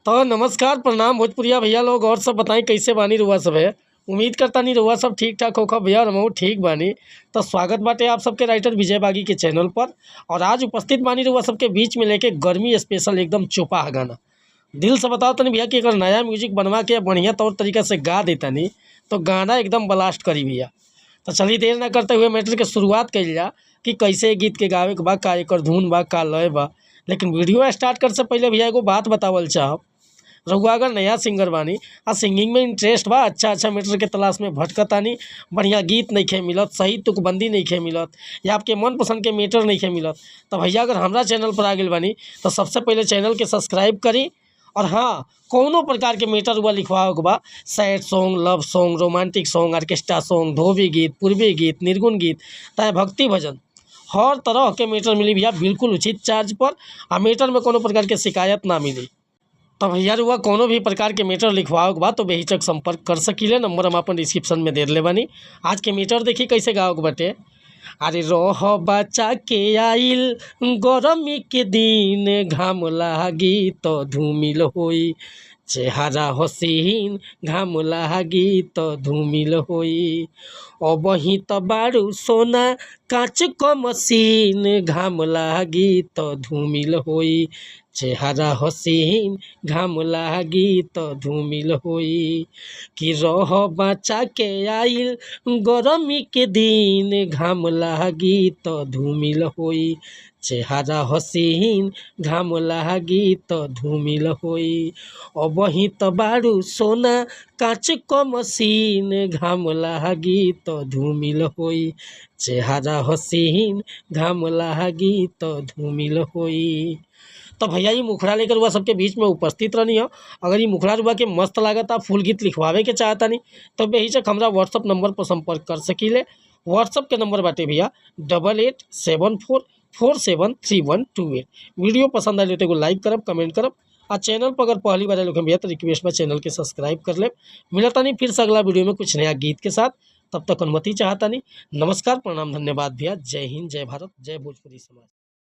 तो नमस्कार, प्रणाम भोजपुरिया भैया लोग। और सब बताई कैसे बानी रुआ सब है। उम्मीद करता नहीं रुआ सब ठीक ठाक होखा भैया और हमहू ठीक बानी। तो स्वागत बाटे आप सबके राइटर विजय बागी के चैनल पर। और आज उपस्थित बानी रुआ सबके बीच में लेके गर्मी स्पेशल एकदम चोपाह गाना। दिल से बताओ तनी भैया कि अगर नया म्यूजिक बनवा के बढ़िया तौर तरीका से गा देतानी तो गाना एकदम ब्लास्ट करी भैया। तो चलिए देर ना करते हुए मैटर के शुरुआत कइल जा कि कैसे गीत के गावे के बा, का एकर धुन बा, का लय बा। लेकिन वीडियो स्टार्ट करे से पहले भैया एगो बात बतावल चाहब। रउआ अगर नया सिंगर बानी आ सिंगिंग में इंटरेस्ट बा, अच्छा अच्छा मैटर के तलाश में भटकतानी, बढ़िया गीत नइखे मिलत, सही तुकबंदी नइखे मिलत या आपके मनपसंद के मैटर नइखे मिलत, तो भैया अगर हमरा चैनल पर आ गइल बानी तो सबसे पहले चैनल के सब्सक्राइब करी। और हाँ, कौनो प्रकार के मैटर हुआ लिखवावे के बा, sad song, love song, romantic song, orchestra song, धोबी गीत, पूर्वी गीत, निर्गुण गीत, चाहे भक्ति भजन, हर तरह के मैटर मिली भैया बिल्कुल उचित चार्ज पर। आ मैटर में कोनो प्रकार के शिकायत ना मिली। तो भैया रुआ कोनो भी प्रकार के मैटर लिखवावे के बा तो बेहिचक संपर्क कर सकीले। नंबर हम अपन डिस्क्रिप्शन में दे देले बानी। आज के मैटर देखी कैसे गावे के बाटे। अरे रह बचा के आइल गरमी के दिन, घाम लागी तो धूमिल होई, चेहरा हसीन, घाम लागी तो धूमिल होई, अबही त बारू सोना कांच क मशीन, घाम लागी तो धूमिल होई, चेहरा हसीन, घाम लागी तो धूमिल होई, कि रह बचा के आइल गरमी के दिन, घाम लागी तो धूमिल होई, चेहरा हसीन, घाम लागी तो धूमिल होई, अबही त बारू सोना कांच क मशीन, घाम लागी तो धूमिल होई, चेहरा हसीन, घाम लागी तो धूमिल होई। तो भैया ये मुखड़ा लेकर रुआ सबके बीच में उपस्थित रहनी हो। अगर ये मुखड़ा रुआ के मस्त लागता, फुल गीत लिखवावे के चाहता नहीं तो बेहिचक हमरा व्हाट्सअप नंबर पर संपर्क कर सकीले। व्हाट्सअप के नंबर बाटे भैया 8874473128। वीडियो पसंद आए तो एगो लाइक करब, कमेंट करब आ चैनल पर अगर पहली बार आए भैया तो रिक्वेस्ट में चैनल के सब्सक्राइब कर ले। मिलता नहीं फिर से अगला वीडियो में कुछ नया गीत के साथ, तब तक अनुमति चाहता नहीं। नमस्कार, प्रणाम, धन्यवाद भैया। जय हिंद, जय भारत, जय भोजपुरी समाज।